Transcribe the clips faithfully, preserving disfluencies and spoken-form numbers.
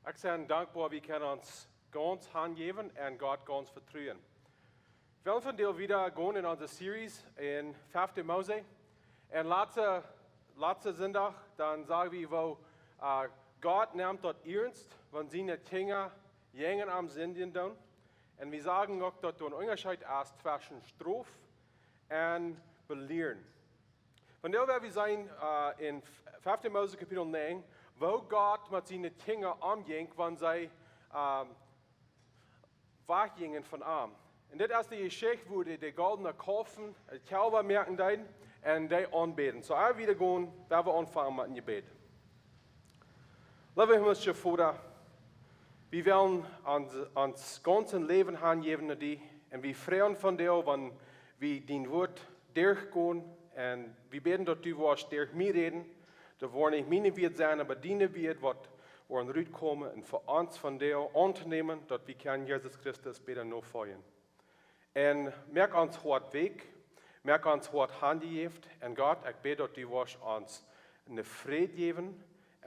Ekj sie dankboa, wie kjennen ons gaunz hanjäwen un Gott gaunz vetruen. Wie wellen vondoag wieda gonen en onse Series en fefte Mose. Un latste, latste Sindach, dan sagen wie, woo, äh, Gott nemt daut iernst, wan siene Kjinja jinjen aum sindjen doonen. Un wie sagen uk, daut doa een Unjascheet es tweschen Strof un belieren. Vondoag woa wie seenen, äh, en fefte Mose Kapitel näajen, woo Gott met siene Kjinja omjinkj, wan see, ähm, wajchjinjen von am. Un dit es de Jeschicht, woo dee, dee goldne Kaulf, de Kjalwa moaken deeden un dee aunbäden. Soo, wie woaren wieda gonen, woa wie aunfangen met een Jebäd. Leewa himlischa Voda, wie wellen ons, ons gaunzet Läwen hanjäwen no die. Un wie freien ons vondoag, wan wie dien Wort derchgonen. Un wie bäden, daut du woascht derch mie räden. Daut woaren nich miene Wieed sennen, oba diene Wieed, waut woaren rutkomen un fa ons vondoag auntonämen, daut wie kjennen Jesus Christus bäta nofoljen. Un moak ons Hoat weekj, moak ons Hoat hanjejäft. Un Gott, ekj bäd, daut du woascht ons een Fräd jäwen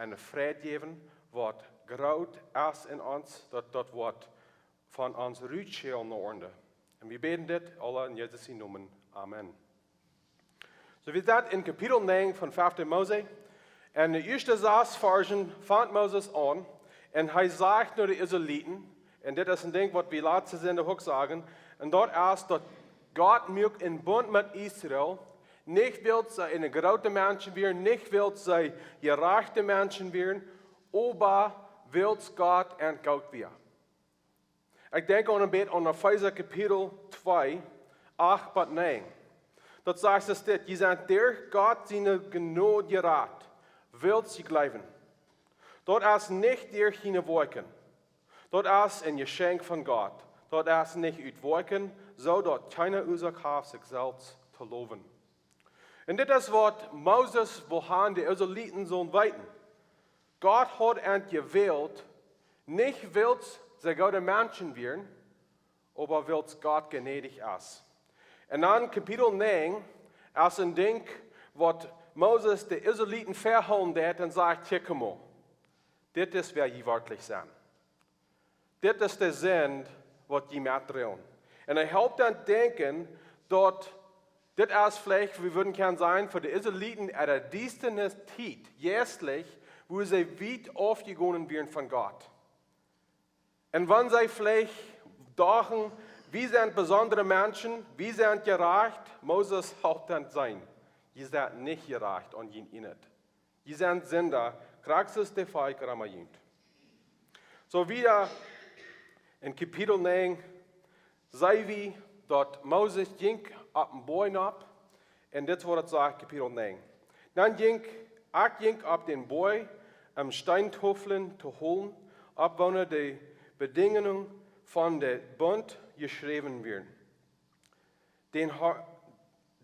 un een Fräd jäwen, waut groot es en ons, daut, daut woat von ons rutschälen no aundre. Un wie bäden dit aula en Jesus sienen Nomen. Amen. Soo, wie sent en Kapitel näajen von fefte Mose. Un de ieeschte sas Varzen fangt Moses aun. Un hee sajcht no de Israeliten, un dit es een Dinkj, waut wie latste Sindach uk sagen, un daut es, daut Gott muak een Bunt met Israel, nich wiels see een groote Menschen wieren, nich wiels see jerajchte Menschen wieren, oba wiels Gott an goot wia. Ekj denkj aun een bät aun Efeesa Kapitel twee, acht bat näajen. Daut sajcht es dit: Jie sent derch Gott siene Jnod jerat, wiels jie jleewen. Daut es nich derch june Woakjen. Daut es een Jeschenkj von Gott. Daut es nich ut Woakjen, soo daut kjeena Uasoak haft, sikj selfst to lowen. Un dit es, waut Moses wull han de Israeliten sullen weeten. Gott haud an jewält, nich wiels see goode Menschen wieren, oba wiels Gott jnädich es. Un dan Kapitel näajen es een Dinkj, waut Moses de Israeliten väahoolen deed un sajcht: Kjikj mol, dit es, wäa jie werkjlich sent. Dit es de Sind, waut jie metdroagen. Un hee halpt an denkjen, daut dit es veleicht, wie wudden kjennen sajen, fa de Israeliten äare diestaste Tiet, jeistlich, wua see wiet aufjegonen wieren von Gott. Un wan see veleicht dochten, wie sent besondre Menschen, wie sent jerajcht, Moses halpt an seenen: Jie sent nich jerajcht aun jun Enj. Jie sent Sinda, krakjt soo aus de Volkj rom junt. Soo wieda en Kapitel näajen seenen wie, daut Moses jinkj opp een Boajch nopp, un dit woat et sajen, Kapitel näajen. Dan jinkj, ekj jinkj opp dän Boajch, om Steentoflen to hoolen, opp woone de Bedinjungen von dän Bunt jeschräwen wieren, dän Har-,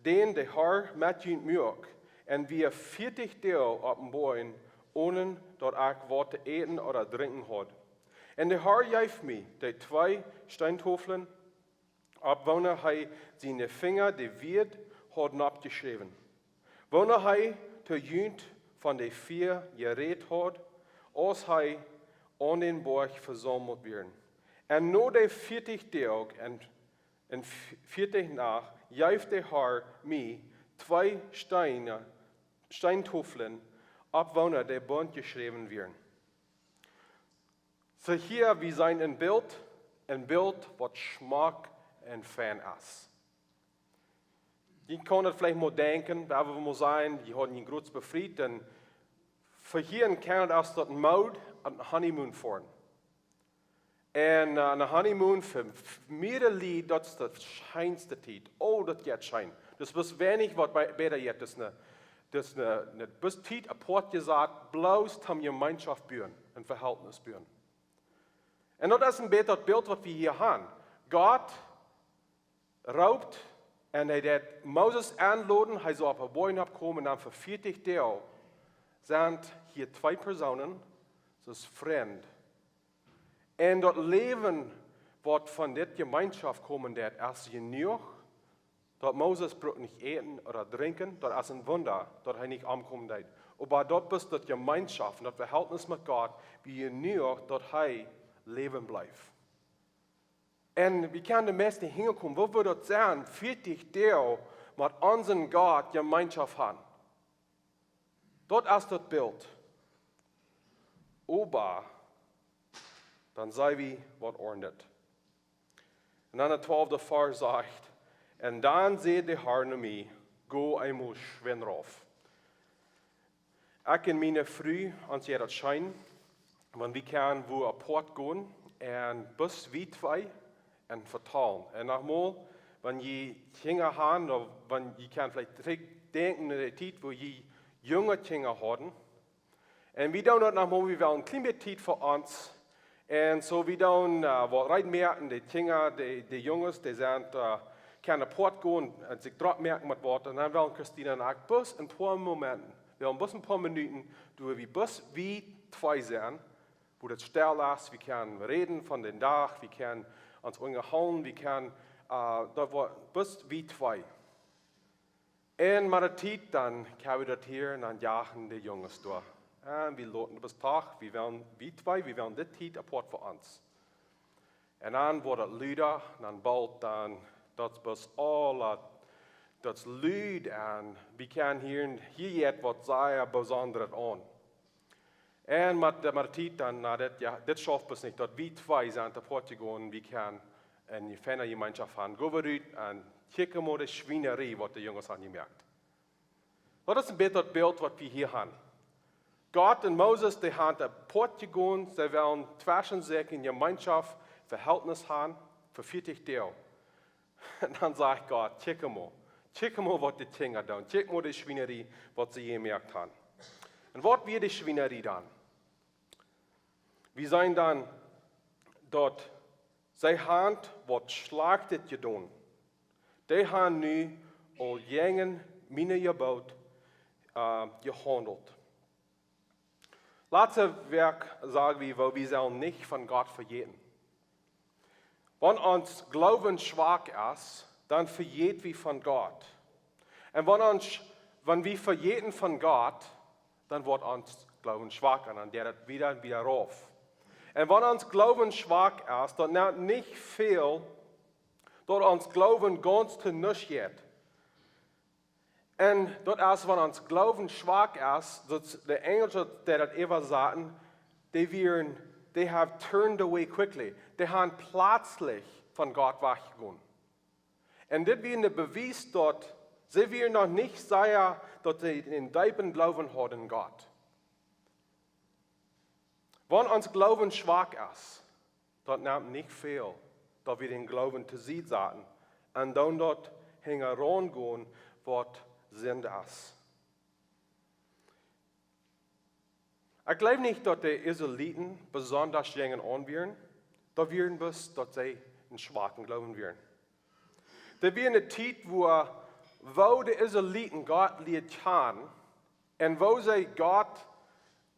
dän de Har met junt muak, un wia vieetich Doag opp dän Boajch, onen daut ekj waut to äten ooda drinkjen haud. Un de Har jeef mie dee twee Steentoflen, opp woone hee siene Finja de Wieed haud noppjeschräwen, woone hee to junt von de Fia jerät haud, aus jie aun dän Boajch vesaumelt wieren. Un no de vieetich Doag un, un vieetich Nacht jeef de Har mie twee Steen, Steentoflen, opp woone de Bunt jeschräwen wieren. Soo hia, wie seenen een Bilt, een Bilt, waut schmock un fein es. Jie kjennen daut veleicht mol denkjen, wan wie mol sajen, jie hauden jun Groots befriet, un fa hia en Kanada es daut Mood, opp een Honeymoon foaren. Un, äh, een Honeymoon fa, fa mea Lied, daut es de scheenste Tiet. Oh, daut jeit scheen. Daut es weinich, waut bie, bäta jeit. Daut es een, daut es een, een, daut es Tiet apoat jesat, bloos om Jemeenschoft buen un Vehältnis buen. Un daut es een bät daut Bilt, waut wie hia haben. Gott roopt un hee deed Moses enloden, hee sull opp een Boajch nopp komen, un dan fa vieetich Doag sent hia twee Persoonen, soo aus Frind. Un daut Läwen, waut von dit Jemeenschoft komen deed, es jenuach, daut Moses brukt nich äten ooda drinkjen, daut es een Wunda, daut hee nich omkomen deed. Oba daut es daut Jemeenschoft un daut Vehältnis met Gott, woo nu uk daut hee läwen blift. Un wie kjennen de meiste hinjakomen, woo wudd daut sennen, vieetich Doag met onsen Gott Jemeenschoft haben. Daut es daut Bilt. Oba dan sent wie waut aundasch. Un dan de twalfte Varsch sajcht: "Un dan säd de Herr no mie: Go eemol schwind rauf." Ekj un miene Fru, ons jeit daut scheen, wan wie kjennen wua apoat gonen un bloos wie twee un vetalen. Un nochmol, wan jie Kjinja haben, ooda wan jie kjennen veleicht trigjdenkjen aun de Tiet, wua jie junge Kjinja hauden, un wie doonen daut nochmol, wie wellen een kjlien bät Tiet fa ons. Un soo, wie doonen, äh, waut reed moaken, de Kjinja, de, de Junges, dee sent, äh, kjennen apoat gonen un sikj drop moaken met waut. Un dan wellen Christina un ekj bloos een poa Momenten, wie wellen bloos een poa Minuten, wua wie bloos wie twee sent, wua daut stell es, wie kjennen räden von dän Dach, wie kjennen ons unjahoolen, wie kjennen, äh, daut woat bloos wie twee. Un met de Tiet dan kjenn wie daut hia un dan jagen de Junges doa. Un wie loten daut bloos too, wie wellen, wie twee, wie wellen dise Tiet apoat fa ons. Un dan woat daut luda, dan boolt dan, daut es bloos aul, daut es lud un wie kjennen hia, hia jeit waut sea besondret aun. Un met de, met de Tiet dan, na dit, jo, dit schauft bloos nich, daut wie twee sent apoat jegonen, wie kjennen eene feine Jemeenschoft haben. Go wie rut un kjikj mol de Schwienarie, waut de Junges haben jemoakt. Daut es een bät daut Bilt, waut wie hia haben. Gott un Moses, dee sent apoat jegonen, see wellen tweschen sikj eene Jemeenschoft, Vehältnis haben, fa vieetich Doag. Un dan sajcht Gott: "Kjikj mol. Kjikj mol, waut de Kjinja doonen. Kjikj mol de Schwienarie, waut see jemoakt haben." Un waut wia de Schwienarie dan? Wie seenen dan, daut see haben waut Schlajchtet jedonen. Dee haben nu aul jäajen miene Jeboot, äh, jehaundelt. Latste Wäakj sagen wie, woo wie sellen nich von Gott vejäten. Wan ons Gloowen schwak es, dan vejät wie von Gott. Un wan ons, wan wie vejäten von Gott, dan woat ons Gloowen schwak un dan jeit et wada un wada rauf. Un wan ons Gloowen schwak es, daut nemt nich väl, daut ons Gloowen gaunz to nuscht jeit. Un daut es, wan ons Gloowen schwak es, daut de Enjelsche, dee daut äwasaten, dee wieren, they have turned away quickly. Dee haben pletslich von Gott wajchjegonen. Un dit wia een Bewies, daut see wieren noch nich secha, daut see eenen deepen Gloowen hauden en Gott. Wan ons Gloowen schwak es, daut nemt nich väl, daut wie dän Gloowen to Sied saten un dan daut hinjaraun gonen, waut Sind es. Ekj jleew nich, daut de Israeliten besondasch jäajen aun wieren, daut wieren bloos, daut see eenen schwaken Gloowen wieren. Daut wia eene Tiet, wua, wua de Israeliten Gott lieeden kjanen un wua see Gott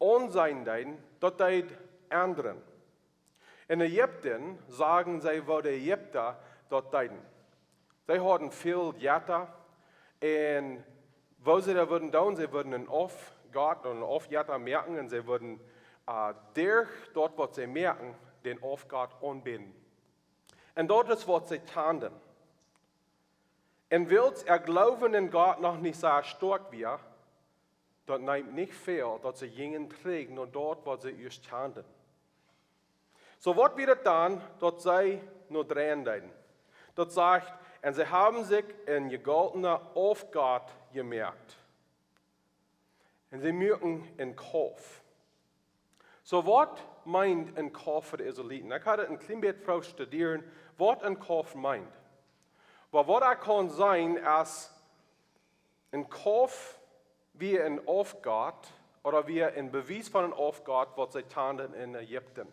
aunseenen deeden, daut deed endren. En Ägipten sagen see, woo de Ägipta daut deeden. See hauden väl Jetta un woo see daut wudden doonen, see wudden eenen Auf-, Gott, eenen Aufjetta moaken un see wudden, äh, derch daut, waut see moaken, dän Aufgott aunbäden. Un daut es, waut see kjanden. Un wiels äa Gloowen en Gott noch nich soo stoakj wia, daut nemt nich väl, daut see jinjen trigj no daut, waut see ieescht kjanden. Soo, waut wia daut dan, daut see no dreien deeden? Daut sajcht: "Un see haben sikj een jegoltna Aufgott jemoakt." Un see muaken een Kaulf. Soo, waut meent een Kaulf fa de Israeliten? Ekj haud daut een kjlien bät vestudiet, waut een Kaulf meent. Oba waut ekj kaun sajen es, een Kaulf wia een Aufgott, ooda wia een Bewies von een Aufgott, waut see kjanden en Ägipten.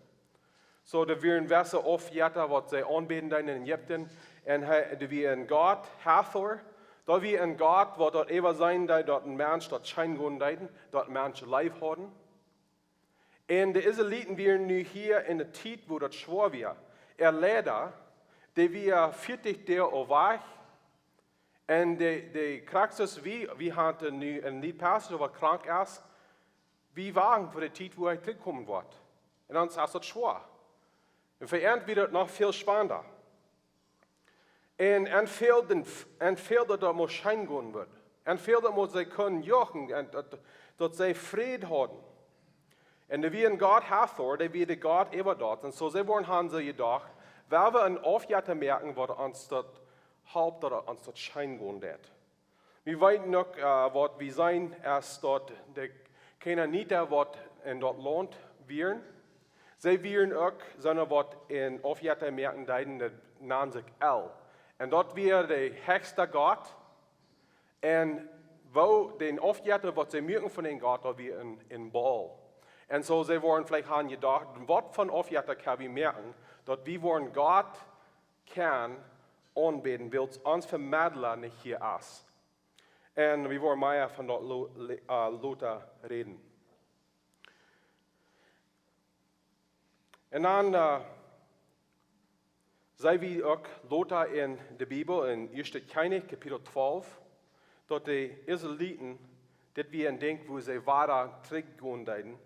Soo, doa wieren jewesse Aufjetta, waut see aunbäden deeden en Ägipten. Un hee, doa wia een Gott, Hathor. Daut wia een Gott, waut daut äwaseenen deed, daut een Mensch daut scheen gonen deed, daut Menschen leef hauden. Un de Israeliten wieren nu hia en de Tiet, wua daut schwoa wia. Äa Leida, dee wia vieetich Doag aul wajch. Un de, de Christus, wie, wie hauden nu een Lead Pastor, waut krank es. Wie wachten fa de Tiet, wua hee trigjkomen woat. Un ons es daut schwoa. Un fa an wia daut noch väl spannender. Un an fäld, an fäld daut daut must scheen gonen wudd. An fäld daut must see kunnen juchen un daut, daut see Fräd hauden. Un dee wia een Gott Hathor, dee wia de Gott äwa daut. Un soo see wudden han see jedocht, well wie een Aufjetta moaken, waut ons daut halpt, daut ons daut scheen gonen deit. Wie weeten uk, äh, waut wie seenen, es daut de Kanaanita, waut en daut Launt wieren, see wieren uk soone, waut een Aufjetta moaken deeden, dee nand sikj El. Un daut wia de hechsta Gott. Un woo dän Aufjetta, waut see muaken von dän Gott, daut wia een, een Baal. Un soo see wudden veleicht han jedocht, waut fa Aufjetta kjenn wie moaken, daut wie wudden Gott kjennen aunbäden, wiels ons Vemedla nich hia es. Un wie woaren mea von daut lo-, le-, äh, lota räden. Un dan, äh, see wie uk lota en de Bibel, en Ieeschte Kjennichs, Kapitel twalf, daut de Israeliten, dit wia een Dinkj, wua see wada trigjgonen deeden,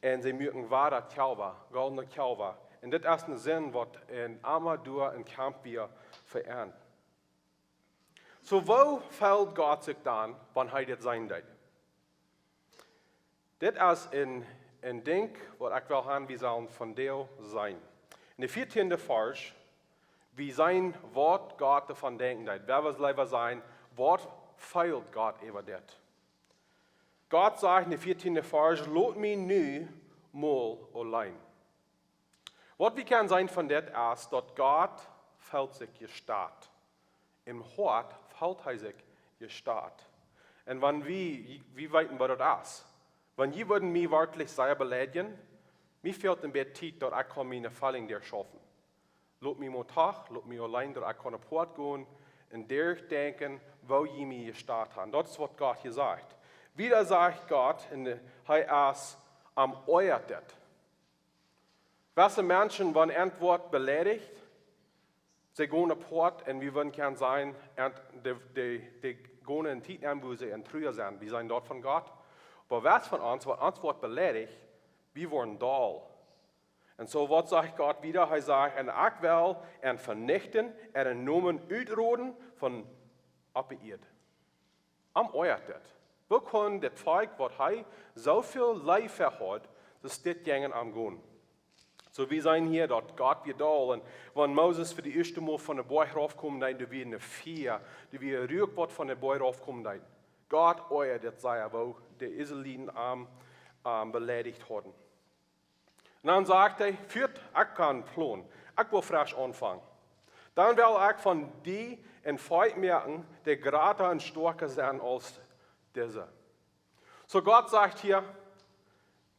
un see muaken wada Kjalwa, goldne Kjalwa. Un dit es eene Sind, waut en Amadua een Kaump wia fa an. Soo, woo feeld Gott sikj dan, wan hee dit seenen deed? Dit es een, een Dinkj, waut ekj well han, wie sellen vondoag seenen. En de vieetieende Varsch, wie seenen, waut Gott doavon denkjen deed. Wie wellen leewa seenen, waut feeld Gott äwa dit? Gott sajcht en de vieetieende Varsch: "Lot mie nu mol auleen." Waut wie kjennen seenen von dit es, daut Gott feelt sikj jestat. Em Hoat feelt hee sikj jestat. Un wan wie, wie weeten, waut daut es. Wan jie wudden mie werkjlich sea beleidjen, mie fält een bät Tiet, daut ekj kaun miene Feelinj derchschaufen. Lot mie mol doch, lot mie auleen, daut ekj kaun opp Hoat gonen un derchdenkjen, woo jie mie jestat han. Daut es, waut Gott hia sajcht. Wieda sajcht Gott, un, äh, hee es, am oajat dit. Wese Menschen, wan an woat beleidicht, see gonen opp Hoat un wie wudden kjennen seenen, an de, de, de gonen eene Tiet aun, wua see en Trua sent. Wie seenen daut von Gott. Oba wese von ons, wan an woat beleidicht, wie woaren doll. Un soo waut sajcht Gott wieda? Hee sajcht: "Un ekj well an venichten un äaren Nomen utroden von oppe Ieed." Am oajat dit. Woo kunn dit Volkj, waut hee soo väl Leew fa haud, daut dit jinjen aungonen? Soo, wie seenen hia, daut Gott wia doll. Un wan Moses fa de ieeschte Mol von de Boajch raufkjeem, dan doa wia een Fia, doa wia Ruak, waut von de Boajch raufkjeem, dan. Gott oajat dit sea, woo de Israeliten am, am beleidicht hauden. Un dan sajcht hee: "Fuat, ekj hab een Plon. Ekj well fresch aunfangen. Dan well ekj von die een Volkj moaken, dee jrata un stoakja sent aus dise." Soo Gott sajcht hia: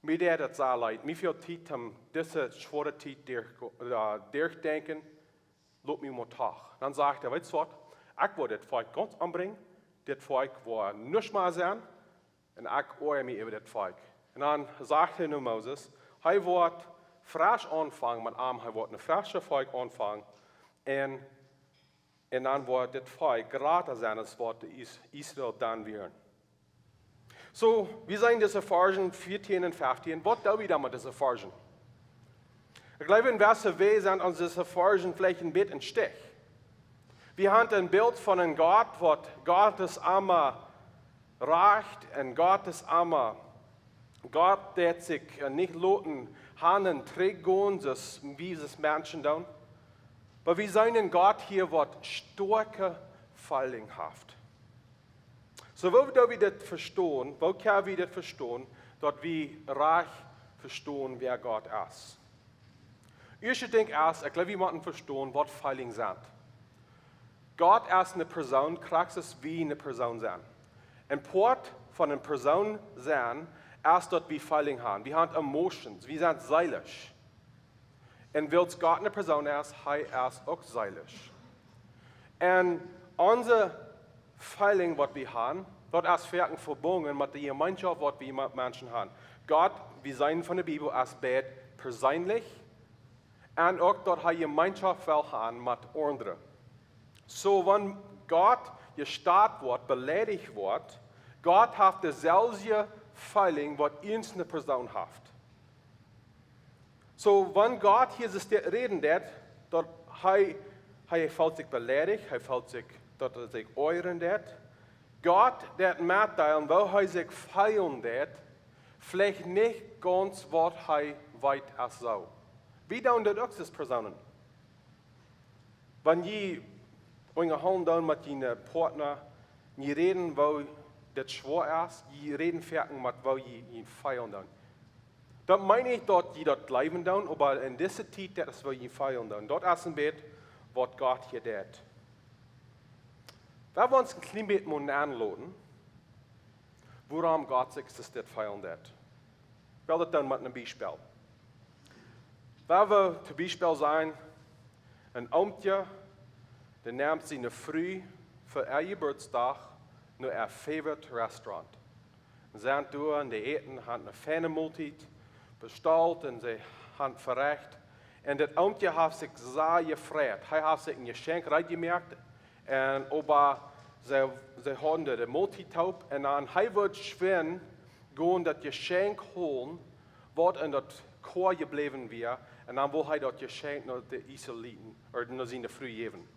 "Mie deit daut sea leet. Mie fält Tiet, om dise schwoare Tiet derch, äh, derchdenkjen. Lot mie mol doch." Dan sajcht hee: "Weetst waut? Ekj woa dit Volkj gaunz ombrinjen. Dit Volkj woat nuscht mea sennen. Un ekj oaja mie äwa dit Volkj." Un dan sajcht hee no Moses, hee woat fresch aunfangen met am, hee woat een fresche Volkj aunfangen. Un, un dan woat dit Volkj jrata sennen aus waut de Is-, Israel dan wieren. Soo, wie seenen dise Varschen vieetien un fefteen. Waut doo wie dan met dise Varschen? Ekj jleew, en jewesse Wies sent ons dise Varschen veleicht een bät een Stich. Wie haben een Bilt von een Gott, waut Gott es emma rajcht un Gott es emma, Gott deit sikj, äh, nich loten han un trigjgonen, soo aus wie aus Menschen doonen. Oba wie seenen een Gott hia, waut stoakje Feelinj haft. Soo, woo doo wie dit vestonen? Woo kjenn wie dit vestonen, daut wie rajcht vestonen, wäa Gott es? Ieeschte Dinkj es, ekj jleew, wie motten vestonen, waut Feelinj sent. Gott es eene Persoon, krakjt soo aus wie eene Persoon sent. Een Poat von eene Persoon sennen es, daut wie Feelinj haben. Wie haben emotions, wie sent seelisch. Un wiels Gott eene Persoon es, hee es uk seelisch. Un onse Feelinj, waut wie haben, daut es foaken vebungen met de Jemeenschoft, waut wie met Menschen haben. Gott, wie seenen von de Bibel, es beid perseenlich un uk daut hee Jemeenschoft well haben met aundre. Soo, wan Gott jestat woat, beleidicht woat, Gott haft deeselwje feeling waut eene Persoon haft. So, wan Gott hia soo räden deit, daut hee, hee feelt sikj beleidicht, hee feelt sikj, daut hee sikj oajren deit. Gott deit metdeelen, woo hee sikj feelen deit, veleicht nich gaunz waut hee weet aus soo. Wie doonen daut uk aus Persoonen. Wan jie unjahoolen doonen met june Partner, jie räden, woo daut schwoa es, jie räden foaken met woo jie junt feelen doonen. Daut meen ekj, daut jie daut jleewen doonen, oba en dise Tiet, daut es woo jie feelen doonen. Daut es een bät waut Gott hia deit. Wan wie ons een kjlien bät mol aunloten, wuarom Gott sikj soo feelen deit. Ekj well daut doonen met een Biespel. Wan wie toom Biespel sajen, een Oomkje, dee nemt siene Fru fa äa Jeburtsdach no äa favorite restaurant. Sent doa un dee äten, haben eene feine Moltiet bestalt un see haben verecht. Un daut Oomkje haft sikj sea jefreit. Hee haft sikj een Jeschenkj reed jemoakt. Un oba see, see hauden de, de Moltiet toop. Un dan hee wull schwind gonen daut Jeschenkj holen, waut en daut Koa jebläwen wia. Un dan wull hee daut Jeschenkj no de Israeliten, ooda no siene Fru jäwen.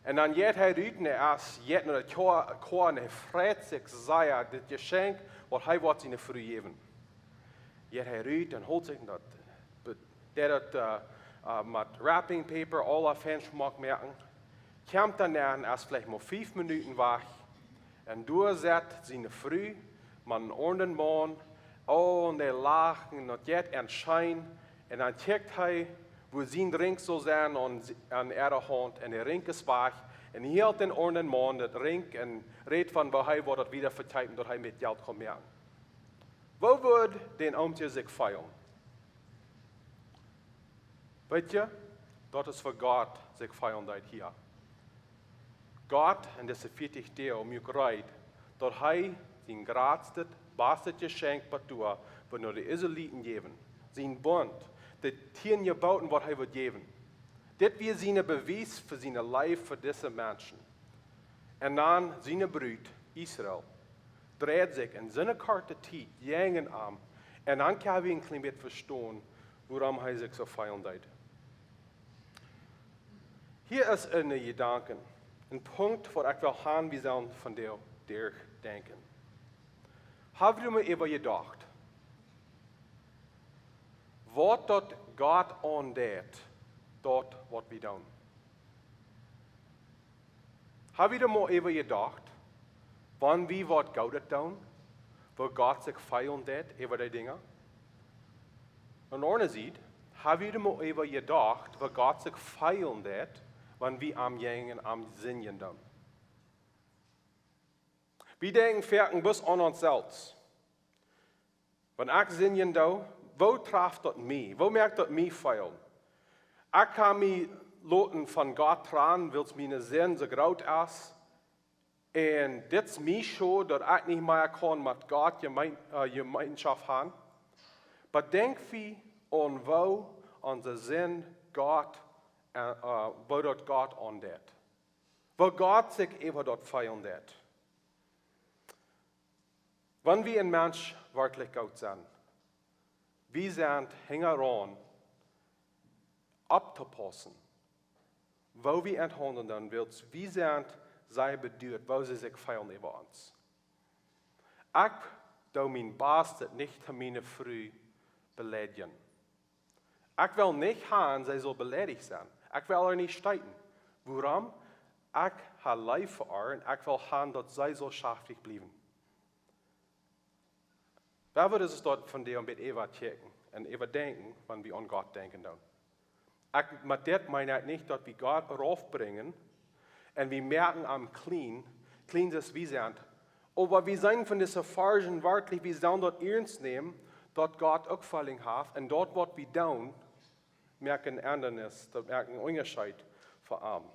Un dan jeit hee rut un hee es, jeit no daut Koa, Koa un hee freit sikj sea, daut Jeschenkj, waut hee wull siene Fru jäwen. Jeit hee rut un holt sikj daut, be-, deit daut, äh, äh, met wrapping paper, aula fein schmock moaken. Kjemt dan aun, es veleicht mau fief Minuten wajch. Un doa sett siene Fru met een aundren Maun, oh, un dee lachen, un daut jeit an scheen. Un dan kjikjt hee, wua sien Rinkj sull sennen aun, aun äare Haunt, un de Rinkj es wajch. Un hee hilt dän aundren Maun daut Rinkj un rät von woo hee wudd daut wieda vekjeepen, daut hee mea Jelt kunn moaken. Woo wudd dän Oomkje sikj feelen? Weet jie, daut es woo Gott sikj feelen deit hia. Gott en dise vieetich Doag muak reed, daut hee sien jratstet, bastet Jeschenkj bat doa, waut no de Israeliten jäwen. Sien Bunt, de tieen Jeboten, waut hee wudd jäwen. Dit wia sien Bewies fa siene Leew fa dise Menschen. Un dan siene Brut, Israel, dreid sikj en soone korte Tiet jäajen am. Un dan kjenn wie een kjlien bät vestonen, wuarom hee sikj soo feelen deit. Hia es een Jedanken, een Punkt, waut ekj well haben, wie sellen von de, derch denkjen. Hab wie mol äwa jedocht, waut daut Gott aundeit, daut waut wie doonen? Hab wie mol äwa jedocht, wan wie waut Goodet doonen, woo Gott sikj feelen deit äwa dee Dinja? Un aundasch, hab wie mol äwa jedocht, woo Gott sikj feelen deit, wan wie am jäajen am sindjen doonen? Wie denkjen foaken bloos aun ons selfst. Wan ekj sindjen doo, woo traft daut mie? Woo moakt daut mie feelen? Ekj kaun mie loten von Gott trannen, wiels miene Sind soo groot es. Un dit es mie schod, daut ekj nich mea kaun met Gott Jemeen-, äh, Jemeenschoft haben. Oba denkj wie aun, woo onse Sind Gott, äh, äh, woo daut Gott aundeit. Woo Gott sikj äwa daut feelen deit. Wan wie een Mensch werkjlich goot sent, wie sent hinjaraun opptopaussen, woo wie aunhaundlen doonen, wiels wie sent sea beduat, woo see sikj feelen äwa ons. Ekj doo mien Bastet nich to miene Fru beleidjen. Ekj well nich haben, see saul beleidicht sennen. Ekj well äa nich steeten. Wuarom? Ekj hab leew fa äa un ekj well haben, daut see saul schaftich bliewen. Wie wudden ons daut von dee met äwa checken un äwa denkjen, wan wie aun Gott denkjen doonen. Ekj, met dit meen ekj nich, daut wie Gott raufbrinjen un wie moaken am kjlien, kjlien soo aus wie sent. Oba wie seenen von dise Varschen werkjlich, wie sellen daut iernst nämen, daut Gott uk feeling haft un daut waut wie doonen, moakt een Endanis, daut moakt een Unjascheet fa am.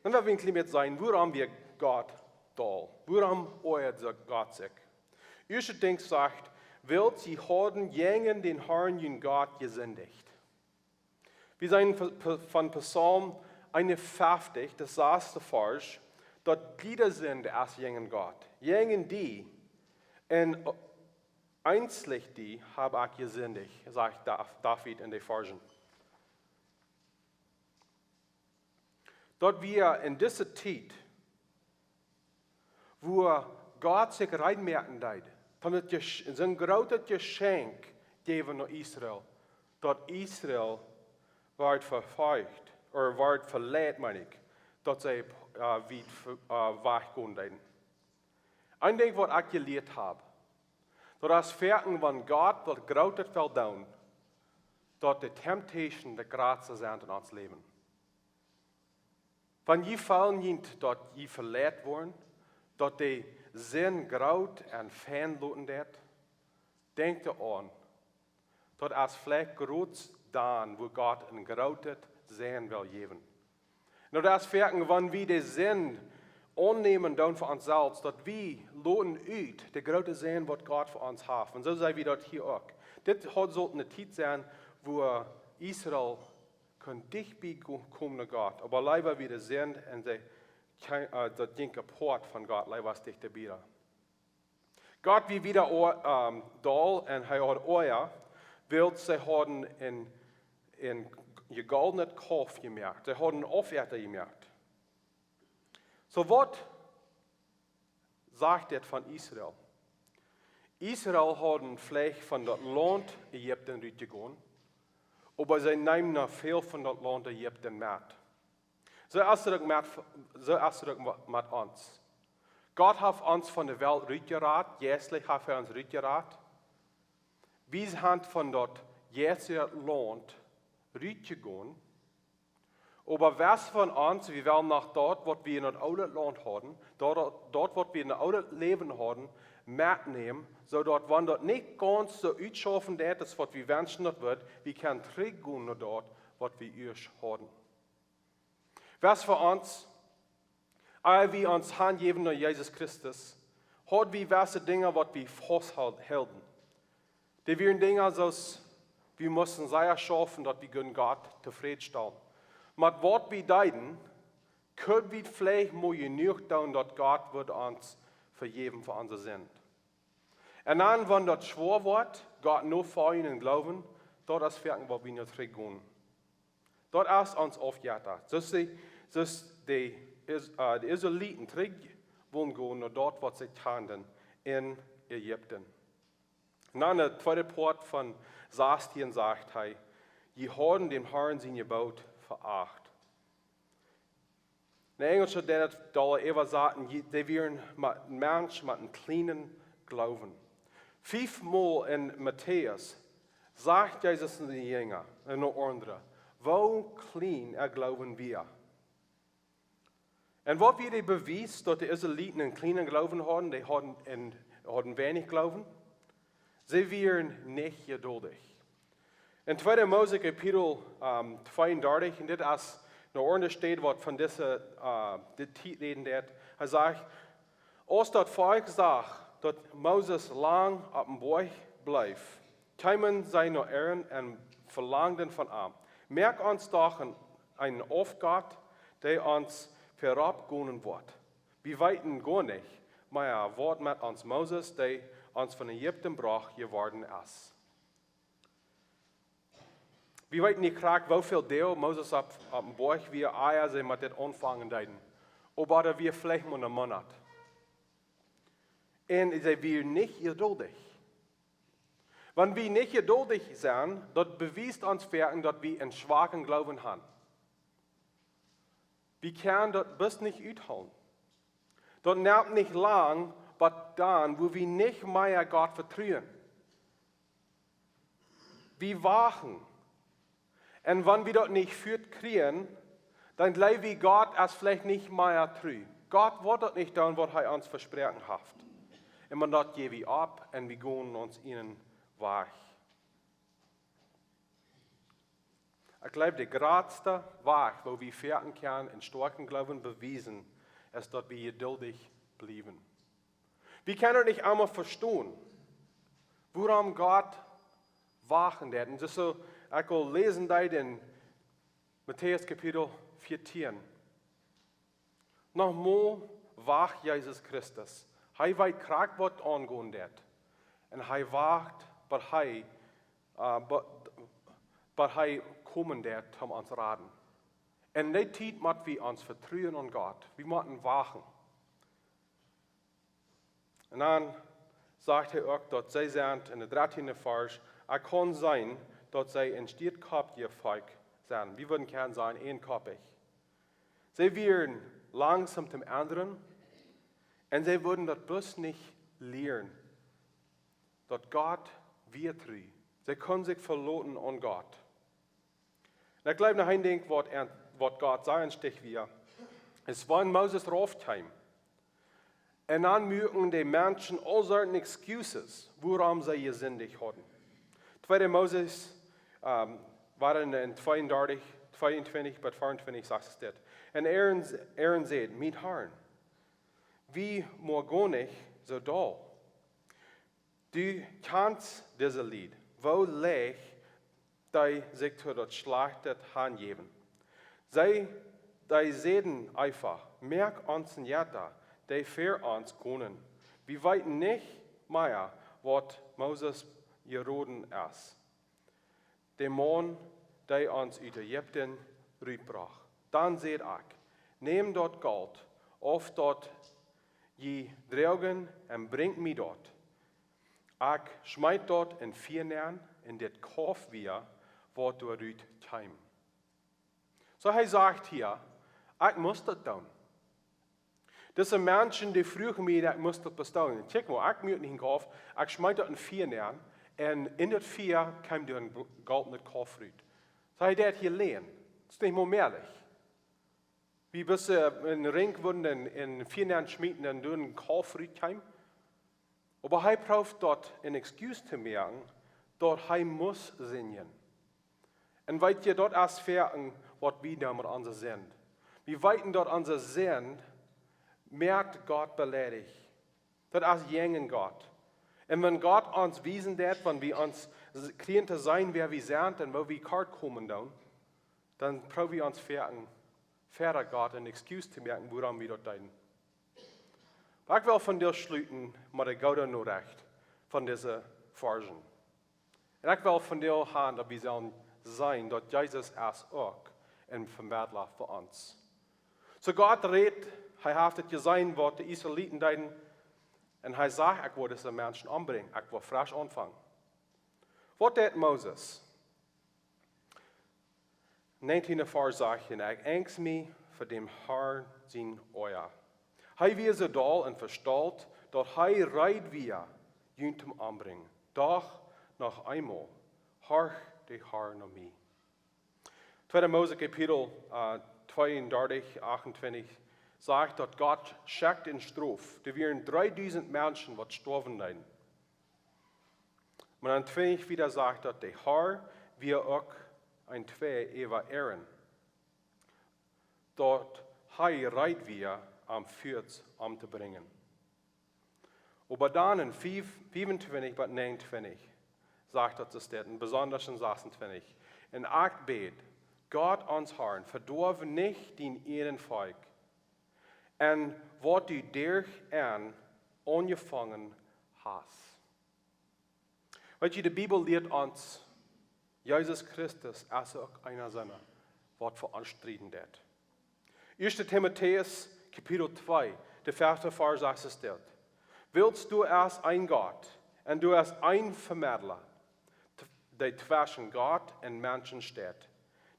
Dan well wie een kjlien bät seenen, wuarom wia Gott doll? Wuarom oajat sikj Gott sikj? Ieeschte Dinkj sajcht, wiels see hauden jäajen dän Herrn, jun Gott, jesindicht. Wie seenen v-, v-, von Psalm eenunfeftich, de sasde Varsch, daut jiede Sind es jäajen Gott. Jäajen die, Un eensich die hab ekj jesindicht, sajcht Daf- David en de Varschen. Daut wia en dise Tiet, wua Gott sikj reed moaken deed, von daut Jesch- soon grootet Jeschenkj jäwen no Israel, daut Israel wort vefolcht, ooda wort veleit, meen ekj, daut see, äh, wiet ve- äh, wajchgonen deeden. Een Dinkj waut ekj jelieet hab, daut es foaken, wan Gott waut Grootet well doonen, daut de Temptation de jratste sent en ons Läwen. Wan jie feelen junt, daut jie veleit woaren, daut de Sind groot un fein loten deit, denkjt doaraun, daut es veleicht jrods dan, wua Gott een grootet Säajen well jäwen. Nu, daut es foaken, wan wie de Sind aunnämen doonen fa ons selfst, daut wie loten ut de groote Säajen, waut Gott fa ons haft. Un soo seenen wie daut hia uk. Dit haud sullt ne Tiet sennen, wua Israel kunn dicht bie ko- komen no Gott, oba leewa wia de Sind un see kjeem, äh, daut jinkj apoat von Gott, leewa aus dichta bie. Gott wia wada o- ähm, doll un hee haud Oaja, wiels see hauden een, een jegoldnet Kaulf jemoakt. See hauden een Opfea jemoakt. Soo, waut sajcht dit von Israel? Israel hauden veleicht von daut Launt Ägipten rutjegonen, oba see neemen noch väl von daut Launt Ägipten met. Soo es daut uk met, soo es daut uk met ons. Gott haft ons von de Welt rutjerat, jeistlich haft hee ons rutjerat. Wie sent von daut jeistelje Launt rutjegonen. Oba wäa von ons, wie wellen noch daut, waut wie en daut oole Launt hauden, daut, daut, waut wie en daut oole Läwen hauden, metnämen, soo daut, wan daut nich gaunz soo utschaufen deit, aus waut wie wenschen daut wudd, wie kjennen trigjgonen no daut, waut wie ieescht hauden. Wäa von ons, ea wie ons hanjäwen no Jesus Christus, haud wie jewesse Dinja, waut wie faust hielden. Dee wieren Dinja soo aus, wie musten sea schaufen, daut wie kunnen Gott tofräd stalen. Oba waut wie deeden, kunn wie veleicht mau jenuach doonen, daut Gott wudd ons vejäwen fa onse Sind. Un dan, wan daut schwoa woat, Gott nofoljen un jleewen, daut es foaken, waut wie no trigjgonen. Daut es ons Aufgott. Soo aus de, soo aus de Is- äh, de Israeliten trigj wullen gonen no daut, waut see kjanden en Ägipten. Un dan de tweede Poat von sastieen sajcht hee: "Jie haben däm Herrn sien Jeboot veacht." En Enjlisch deit daut dolla äwasaten, jie- dee wieren ma- Menschen met een kjlienen Gloowen. Fiefmol en Matäus sajcht Jesus no de Jinja un no aundre, woo kjlien äa Gloowen wia. Un waut wia de Bewies, daut de Israeliten een kjlienen Gloowen hauden, dee hauden, een, hauden weinich Gloowen? See wieren nich jeduldich. En tweede Mose Kapitel, ähm, tweeundartich, un dit es ne aundre Städ, waut von dise, äh, dit Tiet räden deit. Hee sajcht: "Aus daut Volkj sach, daut Moses lang oppem Boajch bleef, kjeemen see no Aaron un velangden von am: Moak ons doch een, een Aufgott, dee ons verop gonen woat. Wie weeten goanich mea, waut met ons Moses, dee ons von Ägipten brocht, jeworden es." Wie weeten nich krakjt, woo väl Doag Moses opp, oppem Boajch wia, ea see met dit aunfangen deeden. Oba daut wia veleicht mau een Moonat. Un see wieren nich jeduldich. Wan wie nich jeduldich sent, daut bewiest ons foaken, daut wie een schwaken Gloowen haben. Wie kjennen daut bloos nich uthoolen. Daut nemt nich lang, bat dan, wua wie nich mea Gott vetruen. Wie wachten. Un wan wie daut nich fuaz kjrieen, dan jleew wie, Gott es veleicht nich mea tru. Gott woat daut nich doonen, waut hee ons vesproaken haft. Un dan daut jäw wie opp un wie gonen ons eenen Wajch. Ekj jleew, de jratste Wajch, woo wie foaken kjennen een stoakjen Gloowen bewiesen, es daut wie jeduldich bliewen. Wie kjennen daut nich emma vestonen, wuarom Gott wachten deit. Un soo, ekj well läsen daut en Matäus Kapitel vieetieen. Noch mau wacht Jesus Christus. Hee weet krakjt waut aungonen deit. Un hee wacht, bat hee, äh, bat, bat hee komen deit, om ons raden. En dee Tiet mott wie ons vetruen aun Gott. Wie motten wachten. Un dan sajcht hee uk, daut see sent en de dartieende Varsch: "Ekj kaun seenen, daut see een stietkopjet Volkj sent." Wie wudden kjennen sajen, eenkoppich. See wieren langsom toom endren un see wudden daut bloos nich lieren, daut Gott wia tru. See kunnen sikj veloten aun Gott. Un ekj jleew, noch een Dinkj, waut, waut Gott sea wichtich wia, es, wan Moses rauf kjeem, un dan muaken de Menschen aul soone excuses, wuarom see jesindicht hauden. Tweede Moses, ähm, wia en, en tweeundartich, tweeuntwintich bat veauntwintich sajcht et dit. Un Aaron, Aaron säd: "Mien Harn, wie motten goanich soo dol. Du kjanst dise Lied, woo leicht dee sikj to daut Schlajchte hanjäwen. See, dee säden eefach: 'Moak ons Jetta, dee ver ons gonen.' Wie weeten nich mea, waut Moses jeroden es, de Maun, dee ons ut Ägipten rutbrocht. Dan säd ekj: 'Nämt daut Golt, auf daut jie droagen, un brinjt mie daut.' Ekj schmeet daut em Fia nenn, un dit Kaulf wia, waut doarut kjeem." Soo, hee sajcht hia: "Ekj must daut doonen. Dise Menschen, dee fruagen mie, daut ekj must daut bestonen. Kjikj mol, ekj muak nich een Kaulf, ekj schmeet daut em Fia nenn, un en daut Fia kjeem doa een bl-, goldet Kaulf rut." Soo, hee deit hia läajen. Daut es nich mol mäajlich. Wie bloos, äh, een Rinj wudden en, em Fia nenn schmieten un doa een Kaulf rut kjeem. Oba hee proowt daut een excuse to moaken, daut hee must sinjen. Un weet jie, daut es foaken waut wie doonen met onse Sind. Wie weeten, daut onse Sind moakt Gott beleidicht. Daut es jäajen Gott. Un wan Gott ons wiesen deit, wan wie ons s-, kjrieen to seenen, wäa wie sent un woo wie kort komen doonen, dan proow wie ons foaken ver Gott een excuse to moaken, wuarom wie daut doonen. Oba ekj well vondoag schluten met de goode Norecht von dise Varschen. Un ekj well vondoag han, daut wie sellen seenen, daut Jesus es uk een Vebäda fa ons. Soo, Gott rät, hee haft et jeseenen, waut de Israeliten deeden, un hee sajcht: "Ekj woa dise Menschen ombrinjen, ekj woa fresch aunfangen." Waut deit Moses? Näajentieende Varsch sajcht: "Un ekj angst mie fa däm Harn sien Oaja. Hee wia soo dol un vestolt, daut hee reed wia, junt to ombrinjen. Doch noch eemol horcht de Har no mie." Tweede Mose Kapitel, äh, tweeundartich, achtuntwintich sajcht, daut Gott schekjt eene Strof. Doa wieren dreedusent Menschen, waut stoawen deeden. Oba dan twintich wieda sajcht, daut de Har wia uk een Twei äwa Aaron, daut hee reed wia, am fuaz omtobrinjen. Oba dan en fief, fiefuntwintich bat näajenuntwintich sajcht daut, et steit, un besonda en sasuntwintich: "Un ekj bäd, Gott ons Harn, vedoaw nich dien ieejnet Volkj, un waut du derch an aunjefongen hast." Weet jie, de Bibel lieet ons, Jesus Christus es uk eena sennen, waut fa ons strieden deit. Ieeschte Timotäus, Kapitel twee, de fefte Varsch sajcht et dit: "Wiels doa es een Gott, un doa es een Vebäda, t-, dee tweschen Gott un Menschen steit,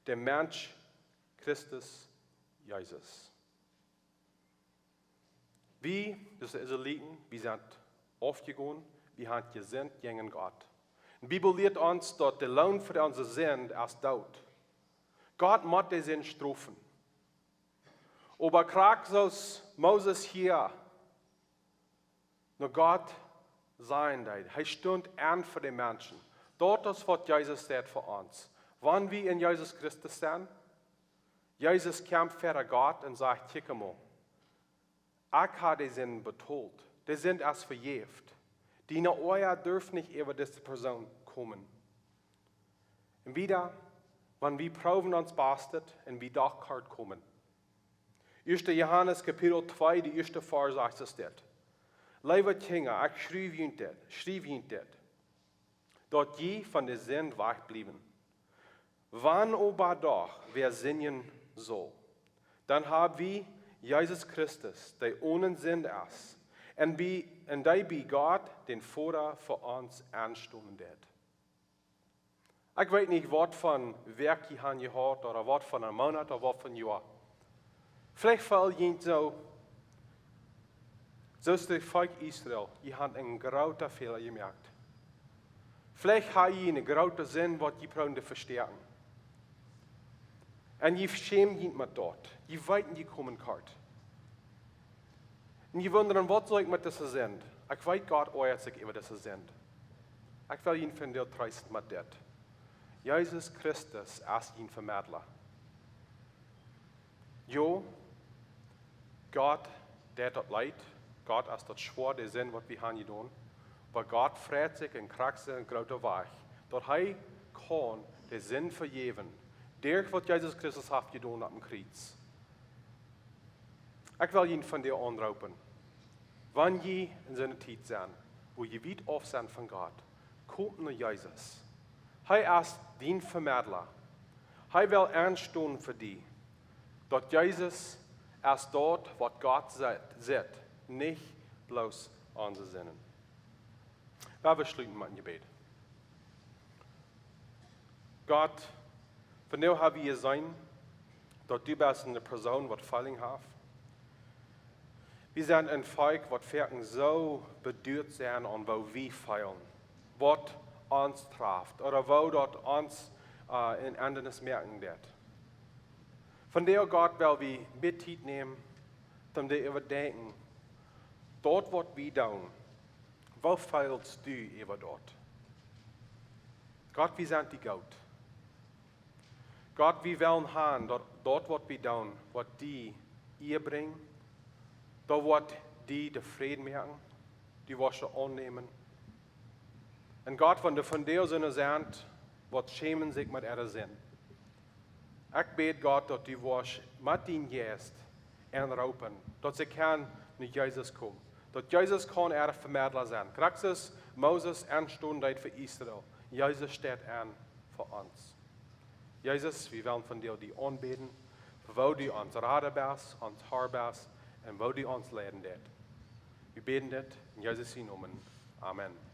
de Mensch Christus Jesus." Wie, dise Israeliten, wie sent aufjegonen, wie haben jesindicht jäajen Gott. De Bibel lieet ons, daut de Loon fa onse Sind es Doot. Gott mott de Sind strofen. Oba krakjt soo aus Moses hia no Gott sajen deed, hee stunt en fa de Menschen. Daut es, waut Jesus deit fa ons. Wan wie en Jesus Christus sent, Jesus kjemt ver Gott un sajcht: "Kjikj mol, ekj hab de Sind betolt. De Sind es vejäft. Dien Oaja darf nich äwa dise Persoon komen." Un wieda, wan wie proowen ons Bastet un wie doch kort komen. Ieeschte Johanes Kapitel twee, de ieeschte Varsch sajcht et dit: Leewe Kjinja, ekj schriew junt dit, schriew junt dit, daut jie von de Sind wajchbliewen. Wan oba doch wäa sindjen sull, dan hab wie Jesus Christus, dee onen Sind es, un bie, un dee bie Gott, dän Voda, fa ons enstonen deit. Ekj weet nich, waut von Wäakj jie han jehaut, ooda waut von een Moonat, ooda waut von Joa. Veleicht feel jie soo, soo aus daut Volkj Israel, jie han een grooten Fäla jemoakt. Veleicht ha jie eene groote Sind, waut jie proowen to vestäakjen. Un jie schämen junt met daut. Jie weeten, jie komen kort. Un jie wundren, waut saul ekj met dise Sind? Ekj weet, Gott oajat sikj äwa dise Sind. Ekj well junt vondoag treesten met dit. Jesus Christus es jun Vemedla. Jo, Gott deit daut leet. Gott es daut schwoa, de Sind, waut wie han jedonen. Oba Gott freit sikj un krakjt soo een groota Wajch, daut hee kaun de Sind vejäwen, derch waut Jesus Christus haft jedonen opp dän Kjriez. Ekj well junt vondoag aunroopen, wan jie en soone Tiet sent, wua jie wiet auf sent von Gott, komt no Jesus. Hee es dien Vemedla. Hee well enstonen fa die. Daut Jesus es daut, waut Gott sitt, sitt, nich bloos onse Sinden. Lot ons schluten met een Jebäd. Gott, vondoag hab wie jeseenen, daut du best eene Persoon, waut Feelinj haft. Wie sent een Volkj, waut foaken soo beduat sent aun, woo wie feelen, waut ons traft, ooda woo daut ons, äh, een Endanis moaken deit. Vondoag, Gott, well wie mea Tiet nämen, om doaräwa denkjen, daut, waut wie doonen, woo feelst du äwa daut? Gott, wie sent die goot. Gott, wie wellen han, daut, daut waut wie doonen, woat die Ea brinjen, daut woat die tofräd moaken, du woascht aunnämen. Un Gott, wan doa vondoag soone sent, waut schämen sikj met äare Sind, ekj bäd, Gott, daut du woascht met dienen Jeist aunroopen, daut see kjennen no Jesus komen. Daut Jesus kaun äa Vemedla sennen. Krakjt soo aus Moses enstonen deed fa Israel, Jesus steit en fa ons. Jesus, wie wellen vondoag die aunbäden, fa woo du ons Rada best, ons Har best, un woo du ons leiden deist. Wie bäden dit en Jesus sienen Nomen. Amen.